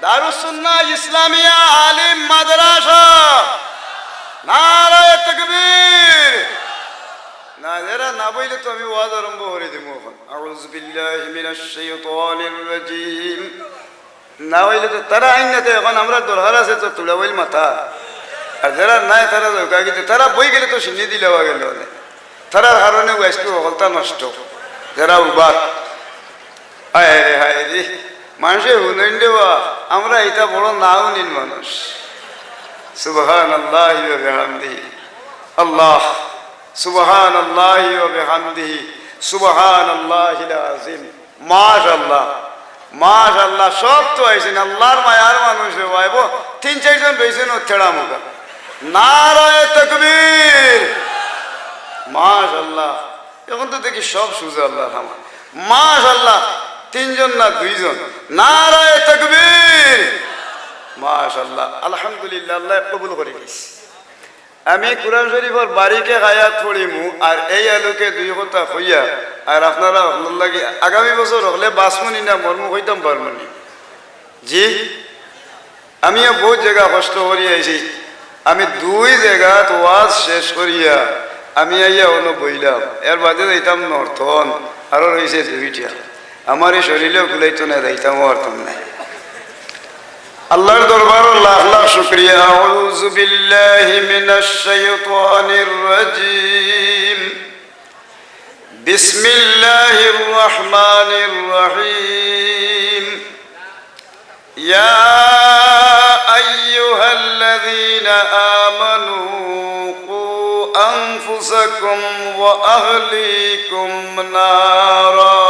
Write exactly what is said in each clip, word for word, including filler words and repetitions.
দারুস সুন্নাহ ইসলামিয়া আলিম মাদ্রাসা, নারায়ে তাকবীর। না, এরা না বইলে তো আমি ওয়াজ আরম্ভ করি দিমু অখন। আউযু বিল্লাহি মিনাশ শাইতানির রাজীম। না অইলে তো তারা আইন না, তো অখন আমরার দরকার আছে তো তুলা বইল মাথা। আর যারা নাই তারা যাউক্কা, কিন্তু তারা বই গেলে তো সিন্নি দিলাওয়া গেল না। তারার কারণে ওয়াইজটু হকলতা নষ্ট। যারা উবাক, হায় রে, হায় রে, মানষে হুনইন রে বা, আমরা ইতা বড় না হুনিন মানুষ। সুবহানাল্লাহি ওয়া বিহামদিহি। আল্লাহ, সুবহানাল্লাহি ওয়া বিহামদিহি, সুবহানাল্লাহিল আযীম। মাশাআল্লাহ, মাশাআল্লাহ, সব তো আইছইন, আল্লাহর মায়ার মানুষ রে ভাই, বো, তিন চাইরজন রইছইন ও থেড়া মুখা। নারায়ে তাকবীর, মাশাআল্লাহ। অখন তো দেখি সব সুজা আল্লাহর হামদ। মাশাআল্লাহ, তিনজন না দুইজন। নারায়ে তাকবীর, মাশাআল্লাহ, আলহামদুলিল্লাহ, আল্লায় কবুল করি নিস। আমি কুরআন শরীফর বারিকে আয়াত পড়িমু, আর এই আলোকে দুই কথা কইয়া, আর আপনারা হকলর লাগি আগামী বছর হকলে বাঁচমুনি না মরমু কইতাম পারমুনি। জি, আমিও বউত জাগা কষ্ট করি আইছি। আমি দুই জাগাত ওয়াজ শেষ করিয়া আমি আইয়া অনো বইলাম, এর বাদে যাইতাম নর্তন, আরো রইছে দুইটা। আমার এই শরীরেও কুলাইতো না, যাইতামও পারতাম না। আল্লাহর দরবারও লাখ লাখ শুকরিয়া। আউযু বিল্লাহি মিনাশ শাইতানির রাজীম। বিসমিল্লাহির রহমানির রহিম। يا أيها الذين آمنوا قوا أنفسكم وأهليكم نارا।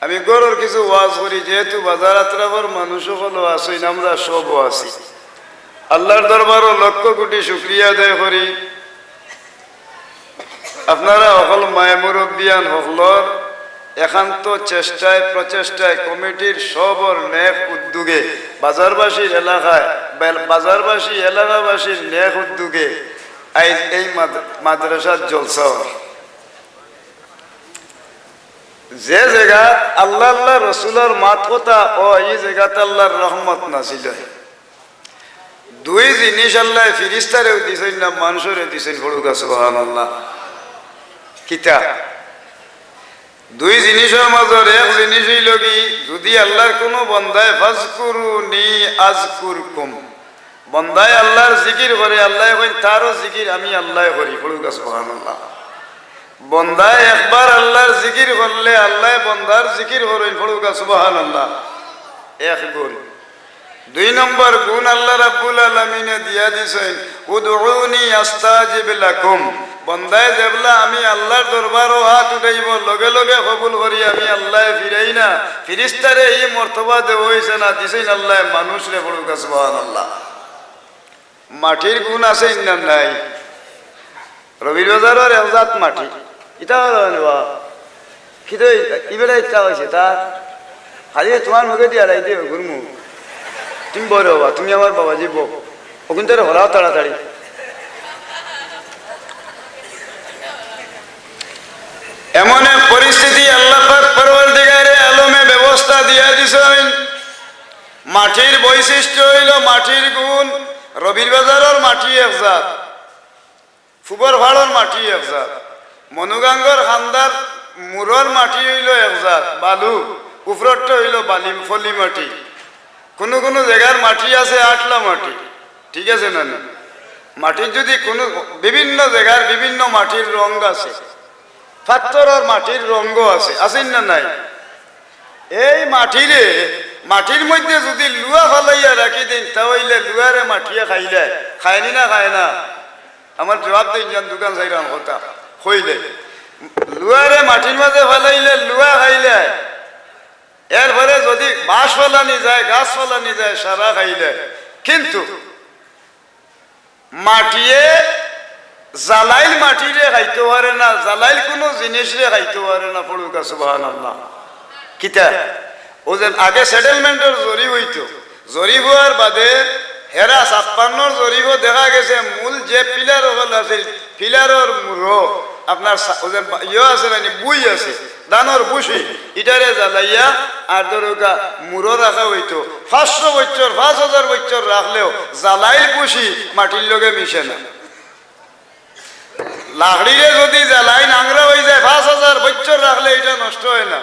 আমি ঘরর কিছু ওয়াজ করি, যেহেতু বাজার আতরাফর মানুষ হকলও আছইন, আমরা সবও আছি। আল্লাহর দরবারও লক্ষ কোটি শুকরিয়া আদায় করি। আপনারা হকল মায় মুরব্বিয়ান হকলর একান্ত চেষ্টায় প্রচেষ্টায় কমিটির সবর নেক উদ্যোগে বাজারবাসীর এলাকায়, বেল-, বাজারবাসী এলাকাবাসীর নেক উদ্যোগে আইজ এই মাদ-, মাদ্রাসার জলসা অর। যে জাগাত আল্লাহ, আল্লাহ রসুলর মাত কথা অয়, ই জাগাত আল্লাহর রহমত নাজিল অয়। দুই জিনিস আল্লায় ফিরিস্তারেও দিছইন না, মানষরে দিছইন, পড়ুক্কা সুবহানাল্লাহ। কিতা? দুই জিনিসর মাজর এক জিনিস অইলো কি, যুদি আল্লাহর কুনু বন্দায় ফাজকুরুনি আজকুরকুম, বন্দায় আল্লাহর জিকির করে, আল্লায় কইন, "তারও জিকির আমি আল্লায় করি", পড়ুক্কা সুবহানাল্লাহ। বন্দায় একবার আল্লাহর জিকির করলে আল্লায় বন্দার জিকির করইন, পড়ুক্কা সুবহানাল্লাহ। এক গুণ। দুই নম্বর গুণ আল্লাহ রাব্বুল আলামিনে দিয়া দিছইন, "উদউনি আস্তাজিব লাকুম।" বন্দায় যেবলা আমি আল্লাহর দরবারও হাত উঠাইবো, লগে লগে কবুল করি আমি আল্লায় ফিরাই না। ফিরিস্তারে ই মর্তবা দেওয়া অইছে না, দিছইন আল্লায় মানুষরে, পড়ুক্কা সুবহানাল্লাহ। মাটির গুণ আছে ইন্না নাই? রবির বাজারর এক জাত মাটি। ইতা অইলো না বা? কিতা ইবেটা ইতা অইছে তা? খালি তুমার মুখে দিয়া রাইতে ঘুরমু। তুমি বড় হবা, তুমি আমার বাবাজি বউ। অগুইন্তরে হরাও তাড়াতাড়ি। এমন এক পরিস্থিতি আল্লাহ পাক পরওয়ারদিগারে আলমে ব্যবস্থা দিয়া দিছইন। মাটির বৈশিষ্ট্য অইলো, মাটির গুণ, রবির বাজারর মাটি এক জাত, ফুবর ফাড়র মাটি এক জাত, মনুগাঙ্গর খান্দার মুরর মাটি অইলো এক জাত, বালু, উফররটা অইলো বালি, ফলি মাটি। কুনু কুনু জাগার মাটি আছে আটলা মাটি, ঠিক আছে না নি? মাটির যুদি কুনু, বিভিন্ন জাগার বিভিন্ন মাটির রং আছে, পাত্থরর মাটির রংও আছে, আছে না নাই? এই মাটিরে, মাটির মধ্যে যুদি লুয়া ফালাইয়া রাখি দেইন, তা অইলে লুয়ারে মাটিয়ে খাইলায়, খায়নি না খায় না? আমার জবাব দেইন যান, দুকান চাইরাম কথা কইলে, লুয়ারে মাটির মাজে ফালাইলে লুয়া খাইলায়, এরপরে যুদি বাঁশ ফালানি যায়, গাছ ফালানি যায়, সারা খাইলায়। কিন্তু মাটিয়ে জালাইল মাটিরে খাইতো পারে না, জালাইল কুনু জিনিসরে খাইতো পারে না, পড়ুক্কা সুবহানাল্লাহ। কিতা? অউ যেন আগে সেটেলমেন্টর জরিপ অইতো, জরিপ অওয়ার বাদে হেরা ছাপ্পান্নর জরিপও দেখা গেছে মূল যে পিলার অকল আছিল, পিলারর মুরো আপনার সা-, ওই যে বা-, ইয়ে আছে না নি, বুই আছে, ধানর বুসি, ইটারে জ্বালাইয়া আর ধরউক্কা মুড়ো রাখা অইতো। পাঁচশো বছর, পাঁচ হাজার বছর রাখলেও জ্বালাইল বুসি মাটির লগে মিশে না। লাকড়িরে যদি জ্বালাই নাংরা অই যায়, পাঁচ হাজার বছর রাখলে ইটা নষ্ট অয় না।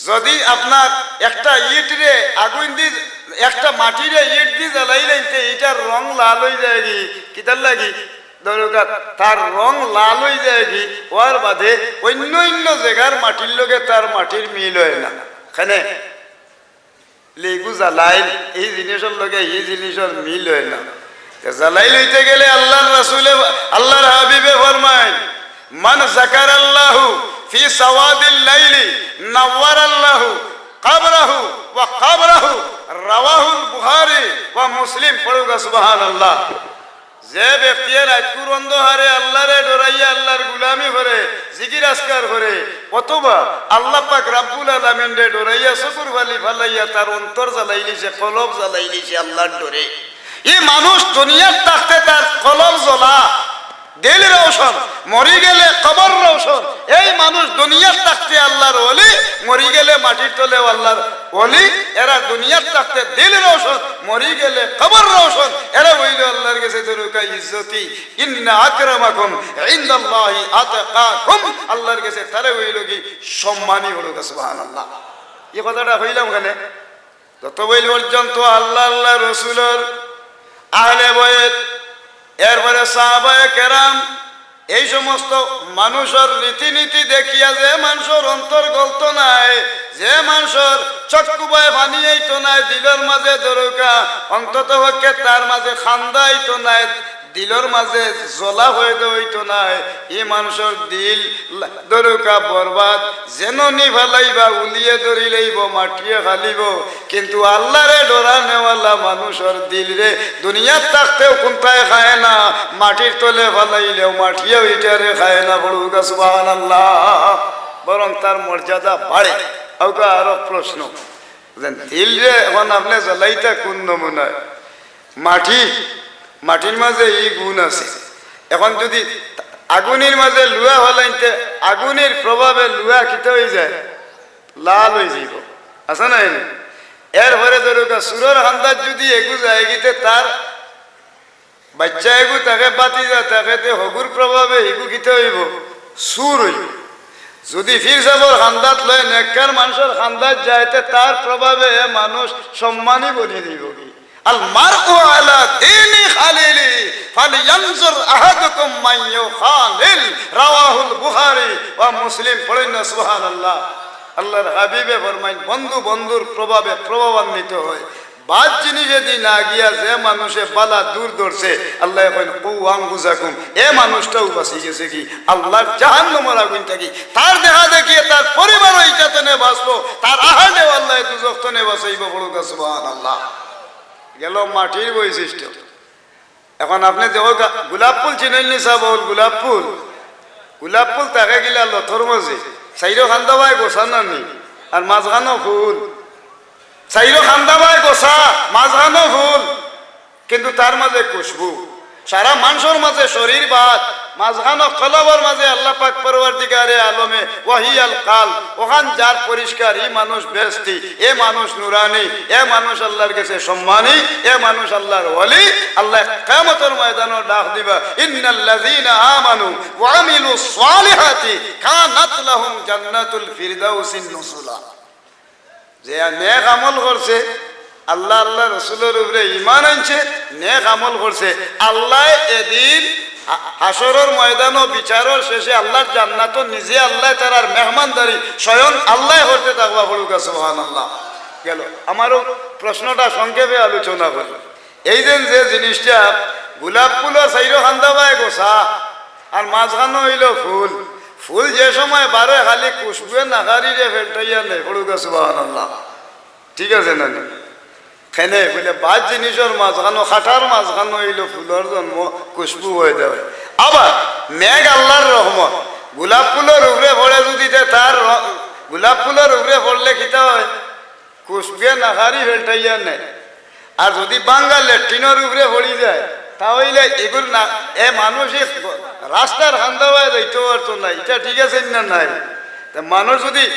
যদি আপনার একটা ইটরে আগুইন দি, একটা মাটিরে ইট দি জ্বালাইলাইন তে ইটার রং লাল অই যায়গি। কিতার লাগি? ধরউক্কা, তার রং লাল অই যায়গি, অওয়ার বাদে অইন্য অইন্য জেগার মাটির লগে তার মাটির মিল অয় না। কেনে? লেগু জ্বালাইল, ই জিনিসর লগে ই জিনিসর মিল অয় না। তে জ্বালাইল অইতে গেলে আল্লাহর রাসূলে, আল্লাহর হাবিবে ফরমাইন, "মান যাকারাল্লাহু ফি সাওয়াদিল লাইলি নাওয়ারাল্লাহু কাবরাহু ওয়া কাবরাহু।" রাওয়াহুল বুখারী ওয়া মুসলিম। পড়উক্কা সুবহানাল্লাহ। যে ব্যক্তিয়ে রাইতকুর অন্ধকারে আল্লাহরে ডরাইয়া আল্লাহর গুলামি করে, জিকির আজকার করে, অথবা আল্লাহ পাক রাব্বুল আলামিনরে ডরাইয়া চকুর পানি ফালাইয়া তার অন্তর জ্বালাইলিছে, কলব জ্বালাইলিছে আল্লাহর ডরে, ই মানুষ দুনিয়ার থাকতে তার কলব জ্বলা, দিল রওশন, মরি গেলে কবর রওশন। এই মানুষ দুনিয়ার থাকতে আল্লাহর ওলি, মরি গেলে মাটির তলেও আল্লাহর ওলি। এরা দুনিয়ার থাকতে দিল রওশন, মরি গেলে কবর রওশন। এরা অইলো আল্লাহর গেছে ধরউক্কা ইজ্জতি। ইন্না আকরামাকুম ইনদাল্লাহি আতকাকুম। আল্লাহর গেছে তারা অইলো কি সম্মানী। পড়উক্কা সুবহানাল্লাহ। ই কথাটা কইলাম কেনে? যতবেইল পর্যন্ত আল্লাহ, আল্লাহর রসুলর আহলে বয়েত, এরপরে সাহাবায়ে কেরাম, এই সমস্ত মানুষর রীতিনীতি দেখিয়া যে মানুষর অন্তর গলতো নায়, যে মানুষর চক্ষু বায় পানি আইতো নায়, দিলর মাঝে ধরউক্কা, অন্তত পক্ষে তার মাঝে কান্দা আইতো নায়, দিলর মাঝে জ্বলা পয়দা অইতো নায়, ই মানুষর দিল লা-, ধরউক্কা বরবাদ, যেনো নি ফালাইবা, উলিয়ে ধরিলাইবো, মাটিয়ে খালিবো। কিন্তু আল্লাহরে ডরানেওয়ালা মানুষর দিলরে দুনিয়ার থাকতেও কুন্তায় খায় না, মাটির তলে ফালাইলেও মাটিয়েও ইটারে খায় না। পড়উক্কা সুবহানাল্লাহ। বরং তার মর্যাদা বাড়ে। অউক্কা আরো প্রশ্ন। বুঝলেন? দিলরে এখন আপনে জ্বালাইতা কুন নমুনায়? মাটি, মাটির মাঝে ই গুণ আছে। এখন যদি আগুনির মাঝে লুয়া ফালাইন তে আগুনির প্রভাবে লুয়া কিতা অই যায়? লাল অই যাইবো। আছে না এনে? এরপরে ধরউক্কা চুরর কান্দাত যদি এগু যায়গি তে তার বাইচ্চা এগু থাকে, ভাতিজা থাকে, তে হগুর প্রভাবে হিগু কিতা অইবো? চুর অইবো। যদি পীর সাবর কান্দাত লয়, নেককার মানুষর কান্দাত যায়, তে তার প্রভাবে এ মানুষ সম্মানী বনি যাইবোগি। আল মারউ আলা দীনি খালিলি, ফালইয়ানজুর আহাদুকুম মান ইউখালিল। রাওয়াহুল বুখারী ওয়া মুসলিম। পড়ইন না সুবহানাল্লাহ। আল্লাহর হাবিবে ফরমাইন, বন্ধু বন্ধুর প্রভাবে প্রভাবান্বিত হয়। বাদ জিনিসে দি না গিয়া যে মানুষে বালা দূর ধরছে, আল্লায় কইন, "কু আনফুসাকুম", এ মানুষটাও বাঁচি গেছে কি আল্লাহর জাহান্নামর আগুন থাকি। তার দেখা দেখিয়ে তার পরিবারও ইটাতনে বাঁচবো, তার আহলেও আল্লায় দুজখ তনে বাঁচাইবো। পড়উক্কা সুবহানাল্লাহ। গেল মাটির বৈশিষ্ট্য। এখন আপনে দেখউক্কা, গোলাপ ফুল চিনইন নি সাব অকল? গোলাপ ফুল, গোলাপ ফুল থাকে কিলা লতর মাঝে, চাইরো কান্দা বায় গোছা না নি, আর মাঝখানো ফুল। চাইরো কান্দা বায় গোছা, মাঝখানো ফুল, কিন্তু তার মাঝে খুশবু। সারা মানষর মাঝে শরীর বাদ, মাঝখানো কলবর মাঝে আল্লাহ পাক পরওয়ারদিগারে আলমে ওয়াহিয়াল কালব, অখান যার পরিষ্কার, ই মানুষ বেহেশতি, এ মানুষ নুরানি, এ মানুষ আল্লাহর গেছে সম্মানী, এ মানুষ আল্লাহর ওলি। আল্লায় কিয়ামতর ময়দানো ডাক দিবা, "ইন্নাল্লাযীনা আমানু ওয়া আমিলুস সালিহাতি কানাত লাহুম জান্নাতুল ফিরদাউসি নুজুলা।" যে নেক আমল করছে, আল্লাহ, আল্লাহ রসুলর উপরে ঈমান আনছে, নেক আমল করছে, আল্লায় এদিন হা-, হাশরর ময়দানো বিচারর শেষে আল্লাহর জান্নাতো নিজে আল্লায় তারার মেহমানদারি স্বয়ং আল্লায় করতে থাকবা। পড়উক্কা সুবহানাল্লাহ। গেল, আমারও প্রশ্নটা সংক্ষেপে আলোচনা করি। এই যে, যে জিনিসটা গোলাপ ফুলর চাইরো কান্দা বায় গোছা, আর মাঝখানো অইলো ফুল। ফুল যে সময় বারয় খালি খুশবুয়ে নাকারিরে ফেলটাইয়া নেয়। পড়উক্কা সুবহানাল্লাহ। ঠিক আছে না নি? কেনে বুলে বাদ জিনিসর মাঝখানো, কাটার মাঝখানো অইলো ফুলর জন্ম, খুশবু অয় দেয়। আবার মেঘ আল্লাহর রহমত, গোলাপ ফুলর উপরে পড়ে যদি তে তার র-, গোলাপ ফুলর উপরে পড়লে কিতা অয়? খুশবুয়ে নাকারি ফেলটাইয়া নেয়। আর যদি ভাঙ্গা লেট্রিনর উপরে পড়ি যায়, তা অইলে ইগুর না, এ মানুষ ই রাস্তার কান্দাবায় যাইতো পারতো না, ইটা ঠিক আছে না নাই? তে মানুষ যুদি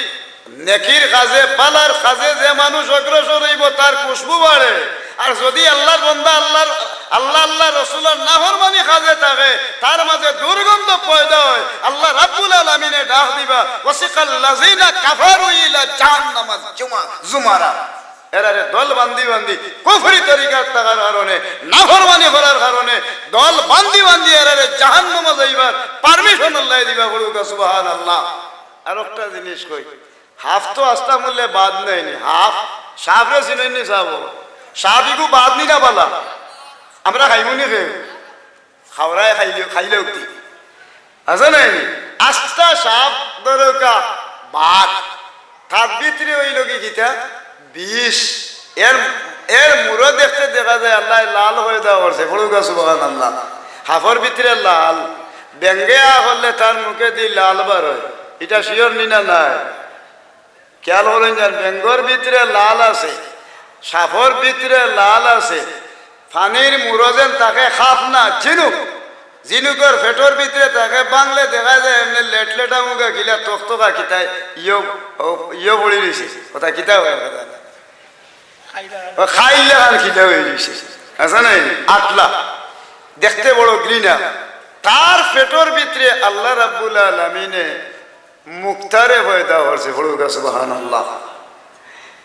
নেকির কাজে, ভালার কাজে যে মানুষ অগ্রসর অইবো, তার খুশবু বাড়ে। আর যুদি আল্লার বন্দা আল্লার, আল্লা, আল্লার রসুলর নাফরমানি কাজে থাকে, তার মাজে দুর্গন্ধ পয়দা অয়। আল্লা রাব্বুল আলামিনে ডাক দিবা, "ওয়াসিকাল্লাযিনা কাফারু ইলা জাহান্নামা জুমা-, জুমারা।" এরারে দল বান্দি বান্দি কুফরি তরিকাত থাকার কারণে, নাফরমানি করার কারণে দল বান্দি বান্দি এরারে জাহান্নামো যাইবার permission আল্লায় দিবা, পড়ুক্কা সুবহানাল্লাহ। আর একটা জিনিস কই, হাফ তো আস্তা মূল্যে বাদ নেয়নি, হাফ সাফরে চিনইননি সাফ, সাফ ইগু বাদ নি না বালা, আমরা খাইমু নি কেউ? খাওরায় খাইলে, খাইলে উঠি। আছে নাই? আস্তা সাফ ধরুক্কা বাদ। তার ভিতরে অইলো কি কিতা? বিষ। এর, এর মুরো দেখতে দেখা যায় আল্লায় লাল পয়দা করছে। পড়ুক্কা সুবহানাল্লাহ। হাফর ভিতরে লাল। বেঙ্গে আ করলে তার মুখেদি লাল বার অয়। ইটা sure নি না নাই? খেয়াল করইন যান, বেঙ্গর ভিতরে লাল আছে, সাফর ভিতরে লাল আছে, পানির মুরো যেন থাকে খাপ না, ঝিনুক, ঝিনুকর পেটর ভিতরে থাকে, বাংলে দেখা যায় এমনে লেটলেটা মুখা কিলা তকতকা কিতায় ইয়ো, ও, ইয়ো পড়ি রইছে। কথা কিতা অয় কথা? ও খাইলে আর কিতা অই রইছে। আছে নাই? আটলা। দেখতে বড় ঘৃণা। তার পেটর ভিতরে আল্লা রাব্বুল আলামিনে মুক্তারে পয়দা করছে, পড়ুক্কা সুবহানাল্লাহ।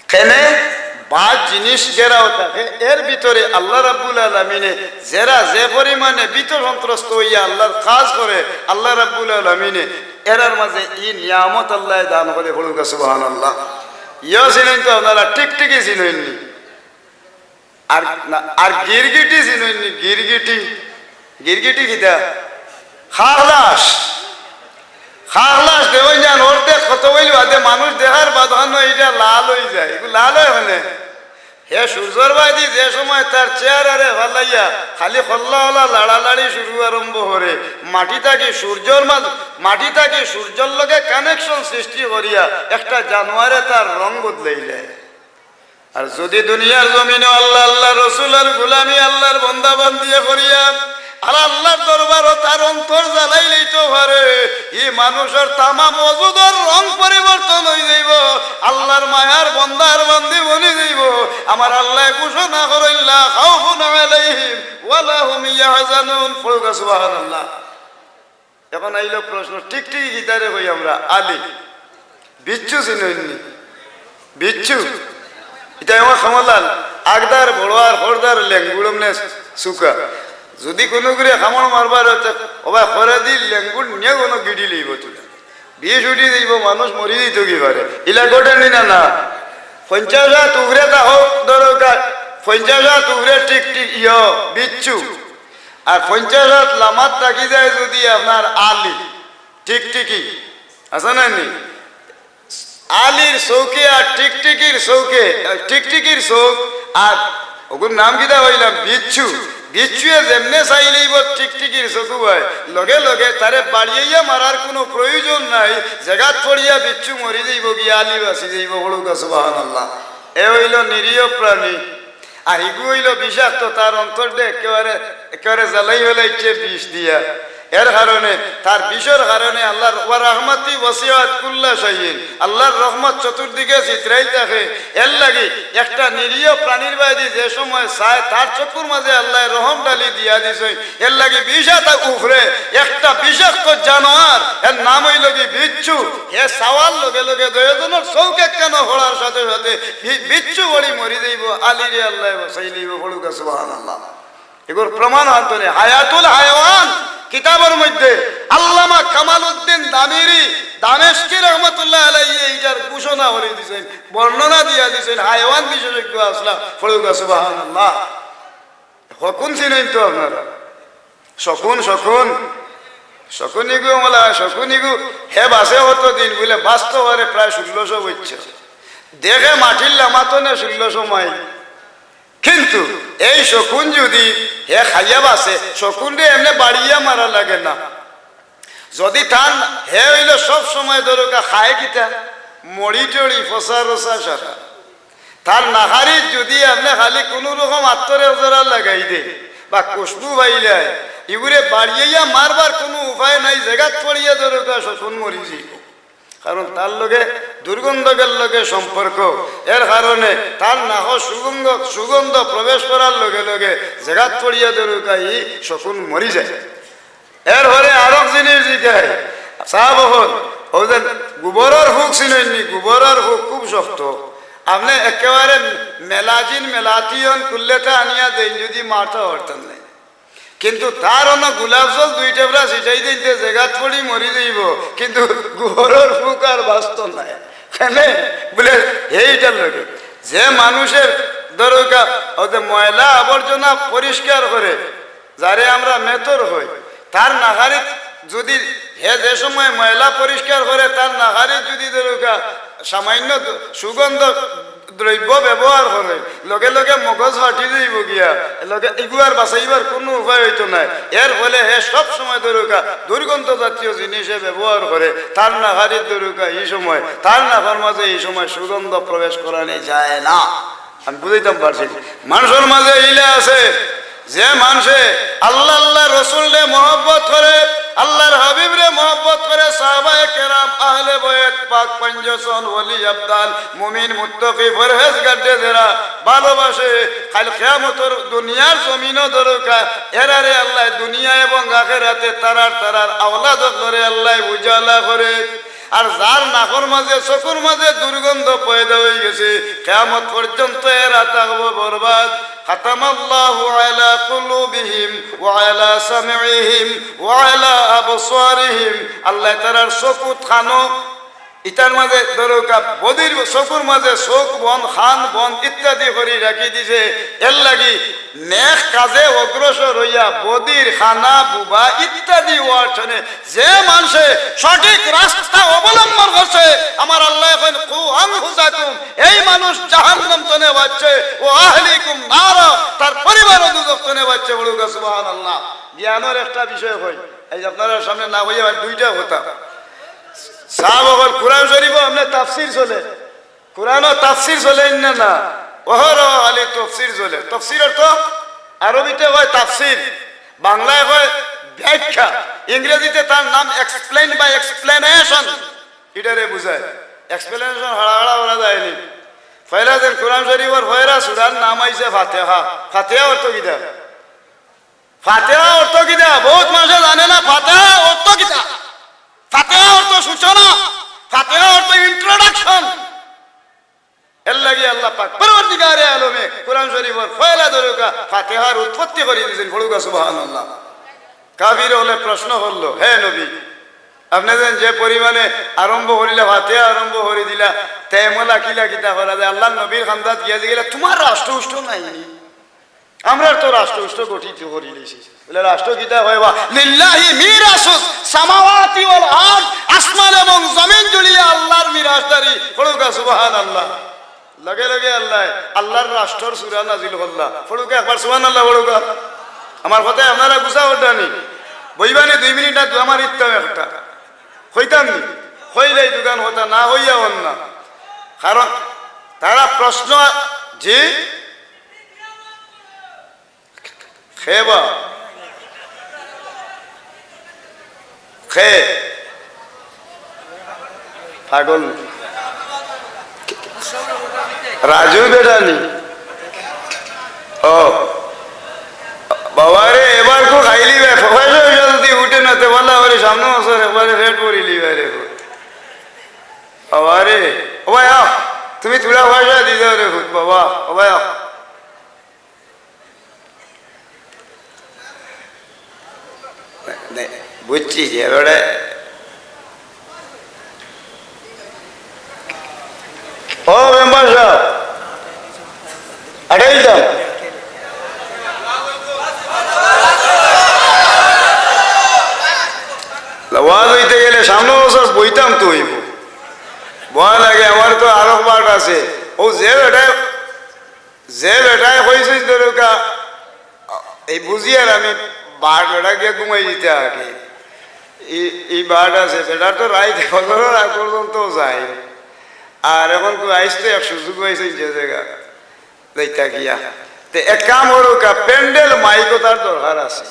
কেনে? বাদ জিনিস যেরাও থাকে, এর ভিতরে আল্লা রাব্বুল আলামিনে যেরা যে পরিমাণে ভীত সন্ত্রস্ত অইয়া আল্লার কাজ করে, আল্লা রাব্বুল আলামিনে এরার মাজে ই নিয়ামত আল্লায় দান করে, পড়ুক্কা সুবহানাল্লাহ। ইয়ো চিনইন তো আপনারা, টিকটিকি চিনইননি? আর না, আর গিরগিটি চিনইননি? গিরগিটি, গিরগিটি কিতা? খাখলাস। খাখলাস দেখইন যান, অর্ধেক কত অইল বাদে মানুষ দেখার বাদ খানো ইটা লাল অই যায়। ইগু লাল অয় কেনে? হে সূর্যর বায়দি যে সময় তার চেহারারে ফালাইয়া খালি খল্লা ওলা লাড়ালাড়ি শুরু আরম্ভ করে, মাটি থাকি সূর্যর মাঝ-, মাটি থাকি সূর্যর লগে connection সৃষ্টি করিয়া একটা জানোয়ারে তার রং বদলাইলে, আর যুদি দুনিয়ার জমিনো আল্লা, আল্লার রসুলর গুলামি, আল্লার বন্দা বান্দিয়ে করিয়া আর আল্লার দরবারো তার অন্তর জ্বালাইলিতো পারে, ই মানুষর তামাম অজুদর রং পরিবর্তন অই যাইবো। আল্লার মায়ার বন্দা আর বান্দি বনি যাইবো। আমার আল্লায় ঘোষণা করইলা, "খাউফুন আলাইহিম ওয়ালা হুম ইয়াহজানুন।" পড়ুক্কা সুবহানাল্লাহ। এখন আইলো প্রশ্ন, টিকটিকি কিতারে কই আমরা? আলী। বিচ্ছু চিনইননি? বিচ্ছু? ইটা আমার খামলাল, আগদার বড় আর হরদার লেঙ্গুড় অমনে সুকা। যুদি কুনুগুরে কামড় মারবার অয়, তে ওবা খরেদি লেঙ্গুড় নিয়া কুনু গিড়ি লইবো তুলে। বিষ উঠি যাইবো, মানুষ মরি যাইতো কি পারে। ইলা ঘটেনি না, না? পঞ্চাশ হাত উগরে তা হোক, ধরো কা-, পঞ্চাশ হাত উগরে টিকটিক, ইয়ো, বিচ্ছু। আর পঞ্চাশ হাত লামাত থাকি যায় যুদি আপনার আলী, টিকটিকি, আছে না নি? আলীর চউখে আর টিকটিকির চউখে, টিকটিকির চউখ আর ওগুর নাম কিতা কইলাম? বিচ্ছু। বিচ্ছুয়ে যেমনে চাইলেইবো টিকটিকির চকুবায়, লগে লগে তারে বাড়িয়াইয়া মারার কুনু প্রয়োজন নাই। জেগাত পড়িয়া বিচ্ছু মরি যাইবো গিয়া, আলী বাচি যাইবো। পড়ুক্কা সুবহানাল্লাহ। এ অইলো নিরীহ প্রাণী। আর হিগু অইলো বিষাক্ত, তার অন্তরটা একেবারে, একেবারে জ্বালাই ফালাইছে বিষ দিয়া। এর কারণে, তার বিষর কারণে আল্লার, "ওয়া রাহমাতি ওয়াসিআত কুল্লা শাইইন", আল্লার রহমত চতুর্দিকে ছিতরাইল থাকে। এর লাগি একটা নিরীহ প্রাণীর বায়দি যে সময় চায়, তার চকুর মাজে আল্লায় রহম ঢালি দিয়া দিছইন। এর লাগি বিষ আতা উফরে একটা বিষাক্ত জানোয়ার, এর নাম অইলো গি বিচ্ছু। হে চাওয়ার লগে লগে দুইজনর চউখ একখানো পড়ার সাথে সাথে বি-, বিচ্ছু পড়ি মরি যাইবো, আলীরে আল্লায় বাচাইলিবো। পড়ুক্কা সুবহানাল্লাহ। এগুর প্রমাণ আনতনে হায়াতুল হায়াওয়ান কিতাবর মধ্যে আল্লামা কামালউদ্দিন দামিরি দামেশকি রহমতুল্লাহ আলাইহি ইটার ঘোষণা করি দিছইন, বর্ণনা দিয়া দিছইন, হায়াওয়ান বিশেষজ্ঞ আছলা। পড়ুক্কা সুবহানাল্লাহ। শকুন চিনইন তো আপনারা? শকুন, শকুন, শকুন ইগু আমলা, শকুন ইগু হে বাচে কত দিন বুলে? বাচতো পারে প্রায় ষোলোশো বছর। দেখে মাটির লামাতনে ষোলোশো মাইল। কিন্তু এই শকুন যুদি হে খাইয়া বাচে, শকুনরে এমনে বাড়িয়া মারা লাগে না। যুদি তান, হে অইলো সব সময় ধরুক্কা খায় কিতা? মড়ি টড়ি, ফসা রসা সারা। তার নাহারিত যুদি আপনে খালি কুনু রকম আত্তরে জোড়া লাগাই দে, বা খুশবু পাইলায়, ইগুরে বাড়িয়া মারবার কুনু উপায় নাই, জেগাত পড়িয়া ধরুকা শকুন মরি যাইবো। কারণ তার লগে দুর্গন্ধর লগে সম্পর্ক, এর কারণে তার নাকো সুগন্ধ, সুগন্ধ প্রবেশ করার লগে লগে জেগাত পড়িয়া ধরুকা ই শকুন মরি যায়। এরপরে আরক জিনিস জিকায়, সাব অকল, অউ যে গোবরর ফুক চিনইননি, গোবরর ফুক খুব শক্ত। আপনে একেবারে মেলাজিন, মেলাথিয়ন, কুল্লেটা আনিয়া দেইন, যদি মারতা পারতা নায়। কিন্তু তার অনো গোলাপ জল দুই টেবরা ছিটাই দিন, তে জেগাত পড়ি মরি যাইবো, কিন্তু গোবরর ফুক আর বাঁচতো নায়। কেনে? বুলে, এইটার লগে যে মানুষের ধরুকা, অউ যে ময়লা আবর্জনা পরিষ্কার করে, যারে আমরা মেথর কই, তার নাগারিত যদি, হে যে সময় ময়লা পরিষ্কার করে, তার নাগারিত যদি ধরুকা সামান্য দ-, সুগন্ধ দ্রব্য ব্যবহার করে, লগে লগে মগজ ফাটি যাইবো গিয়া, লগে ইগুয়ার বাঁচাইবার কুনু উপায় অইতো নায়। এর ফলে হে সব সময় ধরুকা দুর্গন্ধ জাতীয় জিনিসে ব্যবহার করে, তার নাগারিত ধরুকা ই সময়, তার নাকর মাঝে ই সময় সুগন্ধ প্রবেশ করানি যায় না। আমি বুঝাইতাম পারছি নি? মানষর মাঝে ইলা আছে, যে মানষে আল্লাহ, আল্লাহর রসুলরে মহব্বত করে, আল্লাহর হাবিবরে মহব্বত করে, সাহাবায়ে কেরাম, আহলে বয়েত, পাক পাঞ্জসন, ওলি আবদাল, মুমিন, মুত্তাকি, পরহেজগাররে যেরা ভালোবাসে, কাইল কিয়ামতর দুনিয়ার জমিনো ধরুকা, এরারে আল্লায় দুনিয়া এবং আখেরাতে তারার, তারার আওলাদ অকলরে আল্লায় উজালা করে। আর যার নাকর মাঝে, চকুর মাঝে দুর্গন্ধ পয়দা অইগেছে, কিয়ামত পর্যন্ত এরা থাকবো বরবাদ। ختم الله على قلوبهم وعلى سمعهم وعلى أبصارهم। আল্লায় তারার চকুত, কানো, ইতার মাঝে ধরুকা বদির চকুর মাঝে চোখ বন্ধ, কান বন্ধ ইত্যাদি করি রাখি দিছে। এর লাগি নেক কাজে অগ্রসর অইয়া বদির কানা, বুবা ইত্যাদি অওয়ার তনে যে মানষে সঠিক রাস্তা অবলম্বন করছে, আমার আল্লায় কইন, "কু আনফুসাকুম", এই মানুষ জাহান্নাম তনে বাঁচছে, "ওয়া আহলিকুম নারা", তার পরিবারও দুজখ তনে বাঁচছে। বলুকা সুবহানাল্লাহ। জ্ঞানর একটা বিষয় কই, এই যে আপনারার সামনে না কইয়া দুইটা কথা। সাব অকল, কোরআন শরীফো আমনে তাফসির চলে, কোরআনো তাফসির চলে ইন্না না, অহরহ খালি তফসির চলে। তফসির অর্থ আরবিতে কয় তাফসির, বাংলায় কয় ব্যাখ্যা, ইংরেজিতে তার নাম এক্সপ্লেইন বা এক্সপ্লেনেশন, ইটারে বুঝায়। এক্সপ্লেনেশন হাড়া হাড়া করা যায়নি। পয়লা যেন কোরআন শরীফর পয়লা সূরার নাম আইছে ফাতিহা। ফাতিহা অর্থ কিতা? ফাতিহা অর্থ কিতা? বহুত মানষে জানে না ফাতিহা অর্থ কিতা। ফাতিহা অর্থ সূচনা, ফাতিহা অর্থ ইন্ট্রোডাকশন। এর লাগি আল্লাহ পাক পরওয়ারদিগারে আলমে কোরআন শরীফর পয়লা ধরুকা ফাতিহার উৎপত্তি করি দিছইন। পড়ুকা সুবহানাল্লাহ। কাফির অকলে প্রশ্ন করলো, "হে নবী, আপনে যেন যে পরিমাণে আরম্ভ করিলা, ফাতিহা আরম্ভ করি দিলা, তে এমলা কিলা কিতা করা যায়?" আল্লাহর নবীর খান্দাত গিয়া জিগাইলা, "তুমার রাষ্ট্র উষ্ট্র নাই নি?" আমরার তো রাষ্ট্র উষ্ট্র গঠিত করি লইছি। বলে, "রাষ্ট্র কিতা কয় বা? লিল্লাহি মিরাসুস সামাওয়াতি ওয়াল আরদ", আসমান এবং জমিন জুড়িয়া আল্লাহর মিরাসদারি। পড়ুকা সুবহানাল্লাহ। লগে লগে আল্লায় আল্লাহর রাষ্ট্রর সূরা নাজিল করলা। পড়ুকা একবার সুবহানাল্লাহ পড়ুকা। আমার কথায় আপনারা গুছা করতা নি? বইবা নি দুই মিনিট, না দু-, আমার ইত্তাম একটা। কইতাম নি? কইলেই দুগান কথা, না কইয়া অন না। কারণ তারা প্রশ্ন, জি? খে বা? খে? পাগল। রাজু বেটা নি? ও। বাবারে, এবার কো খাইলি বে, পয়সা পয়সা যদি উঠে না, তে বলা ওরে সামনে বছর একবারে পেট ভরিলি বে রে। বাবারে, ও ভাই আও, তুমি থুড়া পয়সা দি দাও রে ভূত বাবা, ও ভাই আও। নে, বুঝছি যে এবারে। ও মেম্বার সাহেব, আঠাইশ দাম। ওয়াজ অইতে গেলে সামনে বছর বইতাম তো অইব। বওয়া লাগে, আমার তো আরো পাঠ আছে। ও যে বেটায় যে বেটায় কইছইন ধরুকা, এই বুঝিয়ার আমি বাট বেটা গিয়া ঘুমাই দিতে আগে। ই, ই বাট আছে, বেটার তো রাইত ফজরর আগ পর্যন্ত যায়। আর এখন কই আইস তো এক সুযোগ পাইছইন যে জায়গা যাইতা গিয়া। এক কাম করুক্কা, প্যান্ডেল মাইক ওটার দরকার আছে।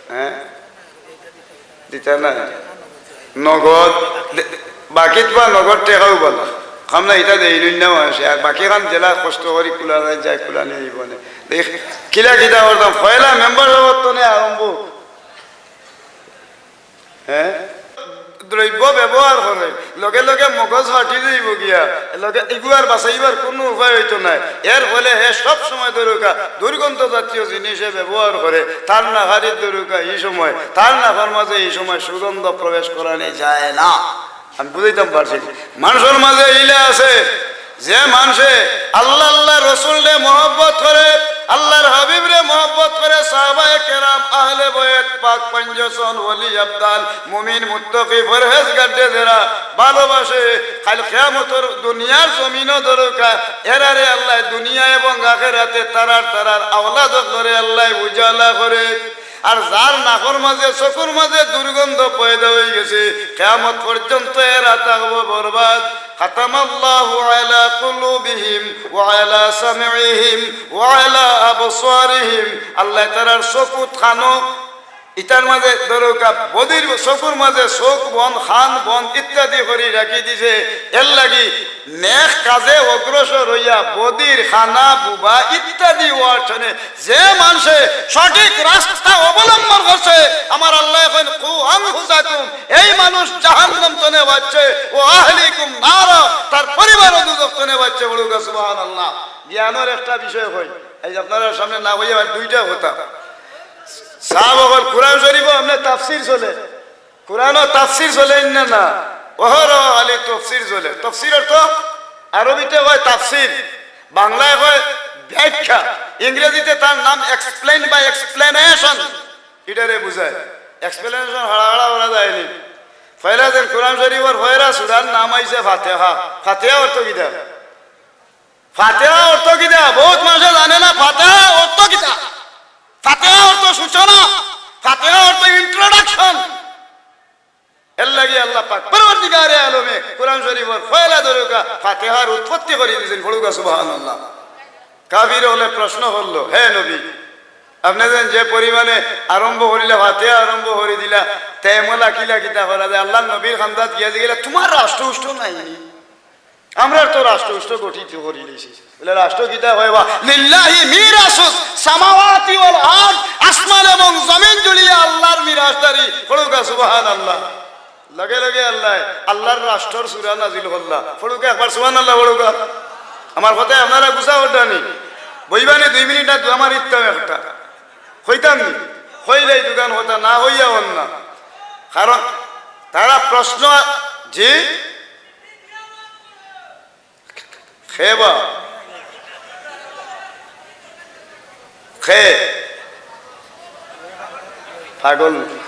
হ্যাঁ? দিতা না? নগদ, দে-, বাকিত বা নগদ টেকাও বলা। খাম না, ইটা দেই নুন না মানষে। আর বাকি খান যেলা কষ্ট করি কুলা যায়, যায় কুলা নিয়ে আইব নে। দেখ, কিলা কিতা করতাম, পয়লা মেম্বার হওয়ার তো নে আরম্ভ। হ্যাঁ? দ্রব্য ব্যবহার করে, লগে লগে মগজ ফাটি যাইব গিয়া, লগে ইগুয়ার বাঁচাইবার কোনো উপায় হইতো নাই। এর ফলে হে সব সময় দরুকা দুর্গন্ধ জাতীয় জিনিসে ব্যবহার করে, তার নাখারির দরুকা এই সময়, তার নাখার মাঝে এই সময় সুগন্ধ প্রবেশ করানি যায় না। আমি বুঝাইতাম পারছি নি? মানষর মাঝে ইলা আছে, যে মানষে আল্লাহ, আল্লাহর রসুলরে মহব্বত করে, আল্লাহর হাবিবরে মহব্বত করে, সাহাবায়ে কেরাম, আহলে বয়েত, পাক পঞ্জসন, ওলি আবদাল, মুমিন, মুত্তাকি, পরহেজগাররে যেরা ভালোবাসে, কাইল কিয়ামতর দুনিয়ার জমিনও দরুকা, এরারে আল্লাহ দুনিয়া এবং আখেরাতে তারার, তারার আওলাদ অকলরে আল্লাহ উজালা করে। আর যার নাকর মাঝে, চকুর মাঝে দুর্গন্ধ পয়দা হয়ে গেছে, কিয়ামত পর্যন্ত এরা থাকবো বরবাদ। ختم الله على قلوبهم وعلى سمعهم وعلى أبصارهم। আল্লাহ তারার চকুত, কানো, ইটার মাঝে দরুকা বদির চকুর মাঝে চোখ বন্ধ, কান বন্ধ ইত্যাদি করি রাখি দিছে। এর লাগি নেক কাজে অগ্রসর হইয়া বদির, কানা, বুবা ইত্যাদি অওয়ার তনে যে মানষে সঠিক রাস্তা অবলম্বন করছে, আমার আল্লাহ কইন, "কু আনফুসাকুম", এই মানুষ জাহান্নাম তনে বাঁচছে, "ওয়া আহলিকুম নারা", তার পরিবারও দুজখ তনে বাঁচছে। বলুক সুবহানাল্লাহ। জ্ঞানর একটা বিষয় কই, এই যে আপনারার সামনে না হইয়া দুইটা কথা। সাহাব অকল কোরআন শরীফও এমনে তাফসির চলে, কোরআনও তাফসির চলে ইন্না না, অহরহ খালি তফসির চলে। তফসির অর্থ আরবিতে কয় তাফসির, বাংলায় কয় ব্যাখ্যা, ইংরেজিতে তার নাম explain বা explanation, ইটারে বুঝায়। Explanation হাড়া হাড়া করা যায়নি। পয়লা দিন কোরআন শরীফর পয়লা সূরার নাম আইছে ফাতিহা। ফাতিহা অর্থ কিতা? ফাতিহা অর্থ কিতা? বহুত মানষে জানে না ফাতিহা অর্থ কিতা। ফাতিহা অর্থ সূচনা, ফাতিহা অর্থ introduction। এর লাগি আল্লাহ পাক পরওয়ারদিগারে আলমে কোরআন শরীফর পয়লা দরুকা ফাতিহার উৎপত্তি করি দিয়েছেন। পড়ুকা সুবহানাল্লাহ। কাফির অকলে প্রশ্ন করলো, "হে নবী, আপনে যেন যে পরিমাণে আরম্ভ করিলা, ফাতিহা আরম্ভ করি দিলা, তে এমলা কিলা কিতা করা যায়?" আল্লাহর নবীর খান্দাত গিয়া জিগাইলা, "তোমার রাষ্ট্র উষ্ট্র নাই নি?" আমরার তো রাষ্ট্র উষ্ট্র গঠিত করি লইছি। বলে, "রাষ্ট্র কিতা কয় বা? লিল্লাহি মিরাসুস সামাওয়াতি ওয়াল আরদ, আসমান এবং জমিন জুড়িয়া আল্লাহর মিরাসদারি।" পড়ুকা সুবহানাল্লাহ। লগে লগে আল্লাহ, আল্লাহর রাষ্ট্রর সূরা নাজিল করলা। পড়ুকা একবার সুবহানাল্লাহ পড়ুকা। আমার কথায় আপনারা গুছা করবা নি? বইবা নি দুই মিনিট, না দু-, আমার ইত্তাম একটা। কইতাম নি? কইলেই দুকান কথা, না কইয়া অন না। কারণ তারা প্রশ্ন, জি? খে বা? খে? পাগল নি?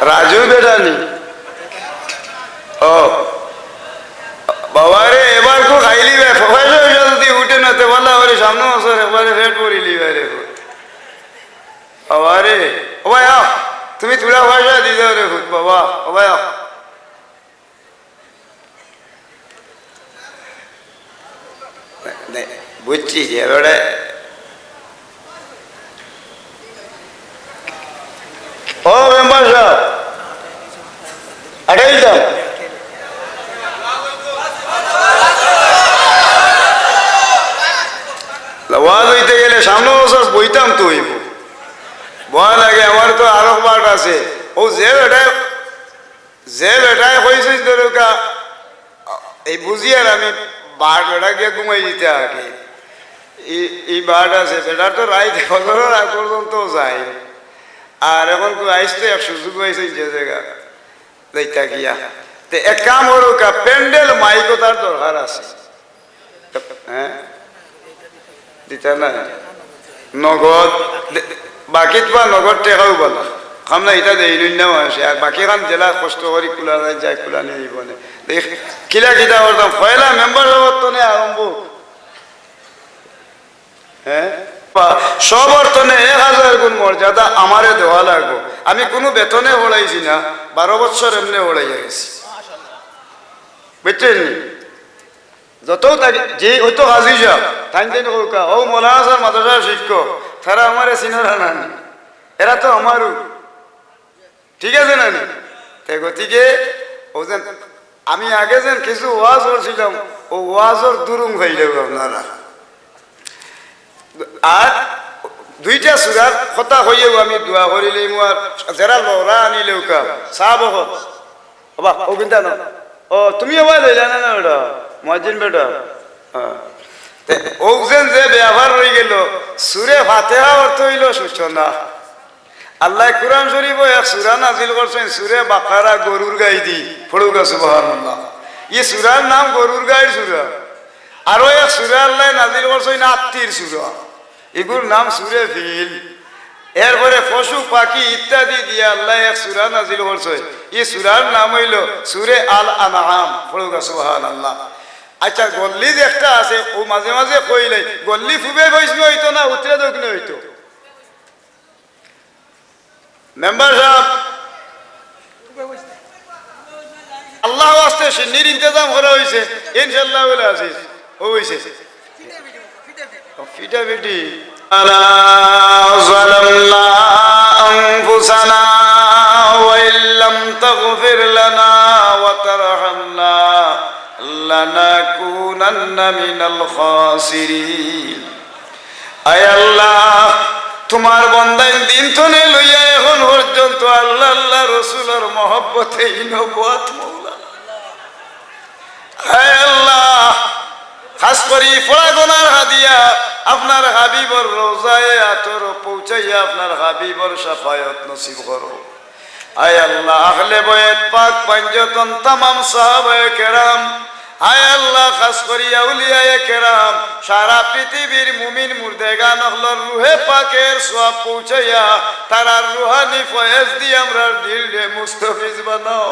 রাজু বেটা নি? ও। বাবা রে, এবার কো খাইলি বে, পয়সা পয়সা যদি উঠে না, তে বলা ওরে সামনে বছর একবারে পেট ভরিলি বে রে। বাবা রে, ও ভাই আও, তুমি থুড়া পয়সা দি দাও রে ভূত বাবা, ও ভাই আও। নে, বুঝছি যে এবারে। ও মেম্বার সাহেব, আটাইল দাও। ওয়াজ হইতে গেলে সামনে বছর বইতাম তো হইব। বয় লাগে, আমার তো আরো পাঠ আছে। ও যে বেটায় যে বেটায় কইছইন দরুকা, এই বুঝি আর আমি বার বেটা গিয়া ঘুমাই দিতে আগে। এই, এই বার আছে, বেটার তো রাইত ফজরর আগ পর্যন্ত যায়। আর এখন কই আইস তো এক সুযোগ পাইছইন যে জায়গা যাইতা গিয়া। তে এক কাম করুকা, প্যান্ডেল মাইক ওটার দরকার আছে। হ্যাঁ? দিতা না? নগদ, দে-, বাকিত বা নগদ টেকাও বলা। খাম না, ইটা দেই নুন না মানষে। আর বাকি খান যেলা কষ্ট করি কুলা যায়, যায় কুলা নিয়ে আইব নে। দেখ, কিলা কিতা করতাম, পয়লা মেম্বার হওয়ার তো নে আরম্ভ। হ্যাঁ? বা সবর তো নে এক হাজার গুণ মর্যাদা আমারে দেওয়া লাগবো। আমি কোনো বেতনে পড়াইছি না, বারো বছর এমনে পড়াইয়া গেছি। বুঝছেন নি? যত তাকে, যে হয়তো গাজী সাহেব, তাইন তাইন কউক্কা, ও মৌলানা সাহেব মাদ্রাসার শিক্ষক, তারা আমারে চিনরা না নি। এরা তো আমারও। ঠিক আছে না নি? তে গতিকে ও যেন আমি আগে যেন কিছু ওয়াজ করছিলাম, ও ওয়াজর দুরুং পাইলেও আপনারা। আর দুইটা সুরার কথা কইয়াও আমি দোয়া করিলাইমু, আর যেরা লড়া আনিলেউক্কা, সাব অকল। বাবা, ও কিন্তু না। ও, তুমি আবার লইলা না, না, বেটা? মুয়াজ্জিন বেটা? হ্যাঁ। তে, ও যেন যে ব্যাপার রই গেল, সুরে ফাতিহা অর্থ অইলো সূচনা। আল্লায় কুরআন শরীফো এক সুরা নাজিল করছইন, সুরে বাকারা, গরুর গাইদি। পড়ুক্কা সুবহানাল্লাহ। ই সুরার নাম গরুর গাইর সুরা। আরো এক সুরা আল্লায় নাজিল করছইন আত্তির সুরা। ইগুর নাম সুরে ফিল। এরপরে পশু পাখি ইত্যাদি দিয়া আল্লায় এক সুরা নাজিল করছইন। ই সুরার নাম অইলো সুরে আল আনআম। পড়ুক্কা সুবহানাল্লাহ। আচ্ছা, গল্লি যে একটা আছে, ও মাঝে মাঝে কইলাই, গল্লি পুবে পশ্চিমে অইতো না, উত্তরে দক্ষিণে অইতো? মেম্বার সাব, আল্লাহ ওয়াস্তে শিন্নির ইন্তেজাম করা অইছে, ইনশাআল্লাহ বলে আছিস, ও অইছে। ফিটাফিটি। أنا ظلمنا أنفسنا وإن لم تغفر لنا وترحمنا لنكونن من الخاسرين. আয় আল্লাহ, তুমার বন্দাইন দিন তনে লইয়া এখন পর্যন্ত আল্লাহ, আল্লাহ রসুলর মহব্বতে ইনো বওয়াত মৌলা। আয় আল্লাহ, খাস করি পড়া গুনার হাদিয়া আপনার হাবিবর রওজায়ে আতর পৌঁছাইয়া আপনার হাবিবর শাফায়াত নসিব করো। আয় আল্লাহ, আহলে বয়েত পাক পাঞ্জতন তামাম সাহাবায়ে কেরাম, আয় আল্লাহ, খাস করি আউলিয়ায়ে কেরাম, সারা পৃথিবীর মুমিন মুর্দেগান অকলর রুহে পাকের সওয়াব পৌঁছাইয়া তারার রুহানি ফয়েজ দি আমরার দিলরে মুস্তাফিজ বানাও।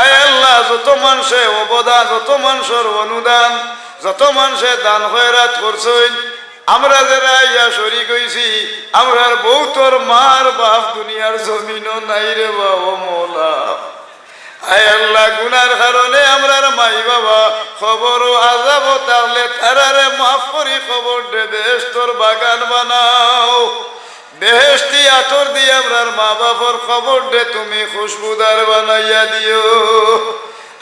আয় আল্লাহ, যত মানষে অবদান, যত মানষর অনুদান, যত মানষে দান খয়রাত করছইন, আমরা যেরা আইয়া শরিক অইছি, আমরার বউতর মার বাপ দুনিয়ার জমিনো নাই রে বা, ও মৌলা। আয় আল্লাহ, গুনার কারণে আমরার মাই বাবা কবরো আজাবো থাকলে তারারে মাফ করি কবররে বেহেশতর বাগান বানাও। বেহেশতি আতর দি আমরার মা বাপর কবররে তুমি খুশবুদার বানাইয়া দিও।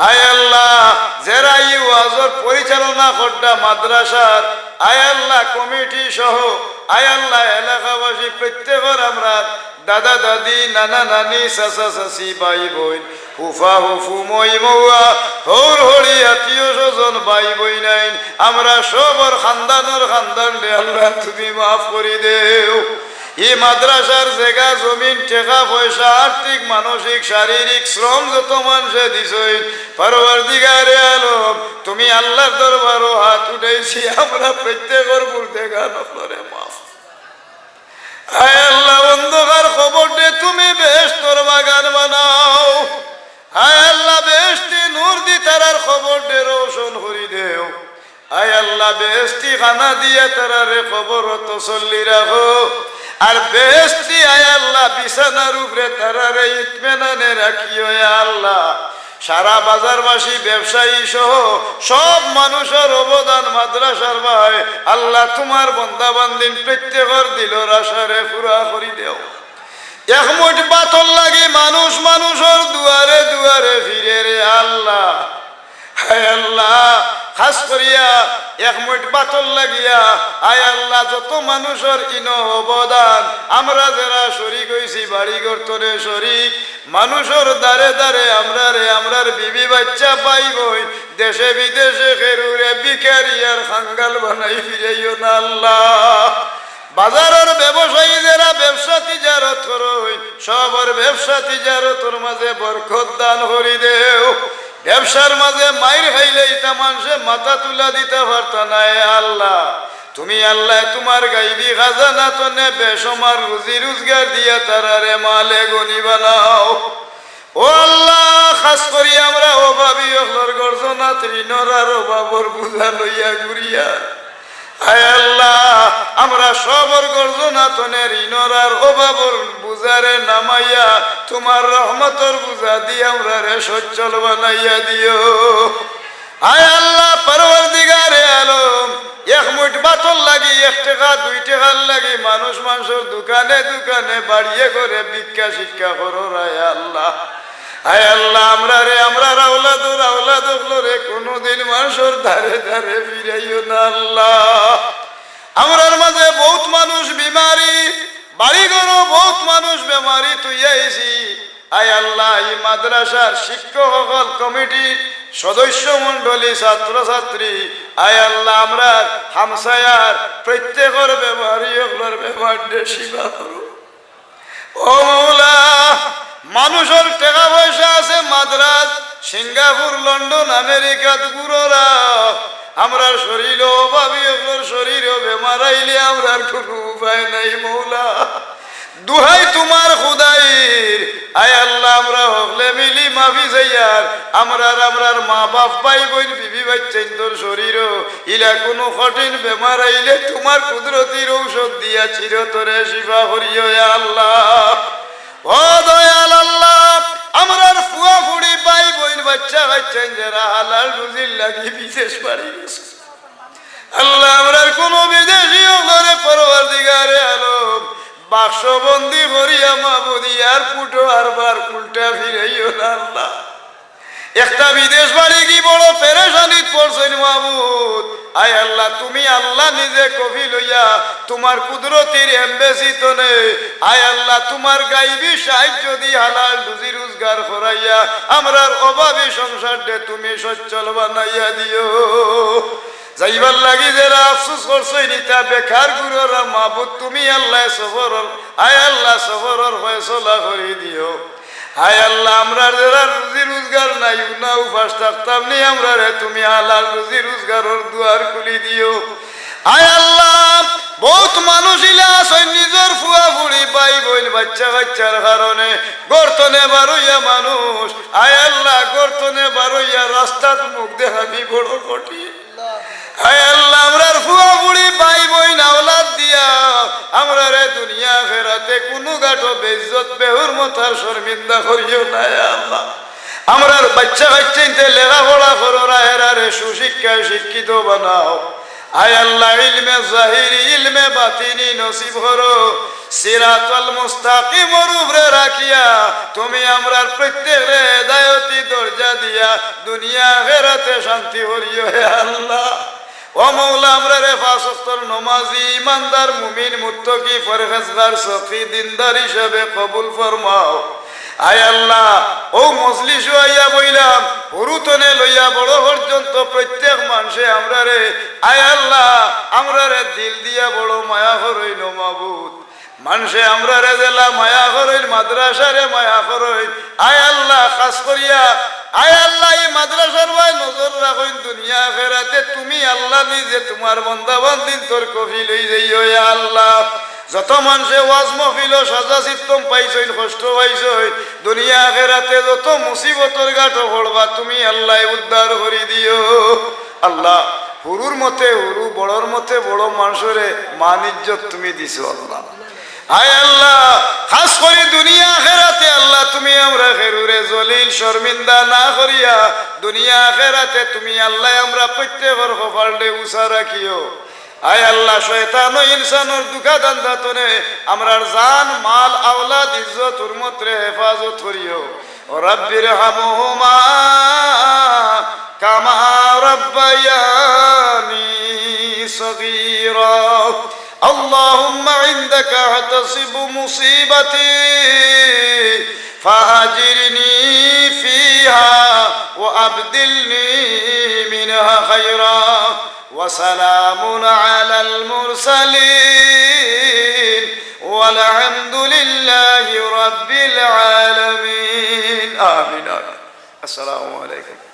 আয় আল্লাহ, যেরা ই ওয়াজর পরিচালনা কররা মাদ্রাসার, আয় আল্লাহ, কমিটি সহ, আয় আল্লাহ, এলাকাবাসী প্রত্যেকর আমরার দাদা দাদি, নানা নানি, চাচা চাচি, ভাই বইন, ফুফা ফুফু, মই মৌয়া, হউর হড়ি, আত্মীয় স্বজন, ভাই বইনাইন, আমরা সবর খান্দানর খান্দানরে আল্লাহ তুমি মাফ করি দেও। ই মাদ্রাসার জেগা জমিন, টেকা পয়সা, আর্থিক, মানসিক, শারীরিক শ্রম যত মানষে দিছইন, পরওয়ারদিগারে আলম, তুমি আল্লাহর দরবারো হাত উঠাইছি, আমরা প্রত্যেকর মুর্দেগান অকলরে মাফ। আয় আল্লাহ, অন্ধকার কবররে তুমি বেহেশতর বাগান বানাও। আয় আল্লাহ, বেহেশতি নূর দি তারার কবররে রোশন করি দেও। আয় আল্লাহ, বেহেশতি খানা দিয়া তারারে কবরো তসল্লি রাখো। আর বেহেশতি, আয় আল্লাহ, বিছানার উপরে তারারে ইতমিনানে রাখিও, ইয়া আল্লাহ। সারা বাজারবাসী, ব্যবসায়ী সহ সব মানুষর অবদান মাদ্রাসার বায়। আল্লাহ, তুমার বন্দা বান্দিন প্রত্যেকর দিলর আশারে পুরা করি দেও। এক মুঠ ভাতর লাগি মানুষ মানুষর দুয়ারে দুয়ারে ফিরে রে আল্লাহ। হায় আল্লাহ, খাস করিয়া এক মুঠ ভাতর লাগিয়া, আয় আল্লাহ, যত মানুষর ইনো অবদান, আমরা যেরা শরিক অইছি, বাড়ি ঘর তনে শরিক, মানুষর দারে দারে আমরারে, আমরার বিবি বাচ্চা ভাই বইন, দেশে বিদেশে কেউরে ভিখারি আর কাঙ্গাল বানাই ফিরাইও না আল্লাহ। বাজারর ব্যবসায়ী যেরা ব্যবসা তিজারত করইন, সবর ব্যবসা তিজারতর মাঝে বরকত দান করি দেও। ব্যবসার মাঝে মাইর খাইলে ইতা মানষে মাথা তুলা দিতা পারতা নায়, এ আল্লাহ। তুমি আল্লাহ, তুমার গাইবি খাজানা তনে বেশমার রুজি রুজগার দিয়া তারারে মালে গনি বানাও। ও আল্লাহ, খাস করি আমরা অভাবী অকলর গর্দনাত ঋণর আর অভাবর বুঝা লইয়া ঘুরিয়ার। আয় আল্লাহ, আমরা সবর গর্দনা তনে ঋণর আর অভাবর বুঝারে নামাইয়া তুমার রহমতর বুঝা দি আমরারে সচ্ছল বানাইয়া দিও। আয় আল্লাহ, পরওয়ার এক টেকা দুই টেকার লাগি মানুষ মানষর দোকানে দোকানে বাড়িয়ে ঘরে ভিক্ষা শিক্ষা করো রে আল্লাহ। আয় আল্লাহ, আমরারে, আমরার আওলাদর আওলাদ অকলরে কোনোদিন মানষর ধারে ধারে ফিরাইও না আল্লাহ। আমরার মাঝে বউত মানুষ বিমারি, বাড়ি ঘরো বউত মানুষ বেমারি থুইয়া আইছি। আয় আল্লাহ, ই মাদ্রাসার শিক্ষক অকল, কমিটি, সদস্য মণ্ডলী, ছাত্র ছাত্রী, আয় আল্লাহ, আমরার হামসায়ার প্রত্যেকর বেমারি অকলর বেমাররে শিফা করো। ও মৌলা, মানষর টেকা পয়সা আছে মাদ্রাজ, সিঙ্গাপুর, লন্ডন, আমেরিকাত ঘুররা। আমরার শরীরো অভাবী অকলর শরীরো বেমার আইলে আমরার কুনু উপায় নাই মৌলা। দুহাই তুমার খুদাইর, আয় আল্লাহ, আমরা হকলে মিলি মাফি চাইয়ার। আমরার, আমরার মা বাপ, ভাই বইন, বিবি বাচ্চাইন্তর শরীরো ইলা কুনু কঠিন বেমার আইলে তুমার কুদরতির ঔষধ দিয়া চিরতরে শিফা করিও, ইয়া আল্লাহ। ও দয়াল আল্লাহ, আমরার ফুয়া ফুড়ি, ভাই বইন, বাচ্চা কাচ্চাইন যেরা হালাল রুজির লাগি বিদেশ বাড়ি গেছে, আল্লাহ, আমরার কুনু বিদেশি অকলরে পরওয়ারদিগারে আলম বাক্সবন্দি করিয়া মাবুদ এয়ারপোর্টো আরবার উল্টা ফিরাইও না আল্লাহ। একটা বিদেশ বাড়ি কি বড় পেরেশানিত পড়ছইন মাবুদ। আয় আল্লাহ, তুমি আল্লাহ নিজে কফিল অইয়া তুমার কুদরতির এমবেসি তনে, আয় আল্লাহ, তুমার গাইবি সাহায্য দি হালাল রুজি রুজগার করাইয়া আমরার অভাবী সংসাররে তুমি সচ্ছল বানাইয়া দিও। যাইবার লাগি যেরা আফসোস করছইন, ইতা বেকার ঘুররা, মাবুদ তুমি আল্লাহ সফরর, আয় আল্লাহ সফরর ফয়সলা করি দিও। আয় আল্লাহ, আমরার যেরা রুজি রুজগার নাই, উনা উপাস থাকতাম নি, আমরারে তুমি হালাল রুজি রুজগারর দুয়ার খুলি দিও। আয় আল্লাহ, বউত মানুষ ইলা আছইন নিজর ফুয়া ফুড়ি, ভাই বইন, বাচ্চা কাচ্চার কারণে ঘর তনে বারইয়া মানুষ, আয় আল্লাহ, ঘর তনে বারইয়া রাস্তাত মুখ দেখানি বড় কঠিন। আয় আল্লাহ, আমরার ফুয়া ফুড়ি, ভাই বইন, আওলাদ দিয়া আমরারে দুনিয়া আখেরাতে কুনু গাটো বেইজ্জত বেহুরমত আর শর্মিন্দা করিও না, আয় আল্লাহ। আমরার বাচ্চা কাচ্চাইন্তে লেখাপড়া কররা, এরারে সুশিক্ষায় শিক্ষিত বানাও। আয় আল্লাহ, ইলমে জাহিরি, ইলমে বাতিনি নসিব করো। সিরাতুল মুস্তাকিমর উপরে রাখিয়া তুমি আমরার প্রত্যেকরে হেদায়তি দরজা দিয়া দুনিয়া আখেরাতে শান্তি করিও, হে আল্লাহ। ও মৌলা, আমরারে পাঁচ ওয়াক্তর নমাজি, ইমানদার, মুমিন, মুত্তাকি, পরহেজগার, সখী, দিনদার হিসাবে কবুল ফরমাও। আয় আল্লাহ, অউ মজলিসো আইয়া বইলাম, হুরু তনে লইয়া বড় পর্যন্ত প্রত্যেক মানষে আমরারে, আয় আল্লাহ, আমরারে দিল দিয়া বড় মায়া করইন ও মাবুদ। মানষে আমরারে যেলা মায়া করইন, মাদ্রাসারে মায়া করইন। আয় আল্লাহ, খাস করিয়া, আয় আল্লাহ, ই মাদ্রাসার বায় নজর রাখইন, দুনিয়া আখেরাতে তুমি আল্লাহ নিজে তুমার বন্দা বান্দিন্তর কফিল অই যাইও, ইয়া আল্লাহ। যত মানষে ওয়াজ মহফিলো সাজা সিত্তম পাইছইন, কষ্ট পাইছইন, দুনিয়া আখেরাতে যত মুসিবতর গাটো পড়বা, তুমি আল্লায় উদ্ধার করি দিও। আল্লাহ, হুরুর মতে হুরু, বড়র মতে বড় মানষরে মান ইজ্জত তুমি দিছো আল্লাহ। আয় আল্লাহ, খাস করি দুনিয়া আখেরাতে আল্লাহ তুমি আমরা কেউরে জলিল শর্মিন্দা না করিয়া দুনিয়া আখেরাতে তুমি আল্লায় আমরা প্রত্যেকর কপালরে উচা রাখিও। আয় আল্লাহ, শয়তান ও ইনসানর ধুকা ধান্দা তনে আমরার জান, মাল, আওলাদ, ইজ্জত, হুরমতরে হেফাজত করিও। رب ارحمهما كما ربياني صغيرا. اللهم عندك أحتسب مصيبتي فأجرني فيها وأبدلني منها خيرا. وسلام على المرسلين والحمد لله رب العالمين. آمين، آمين. السلام عليكم.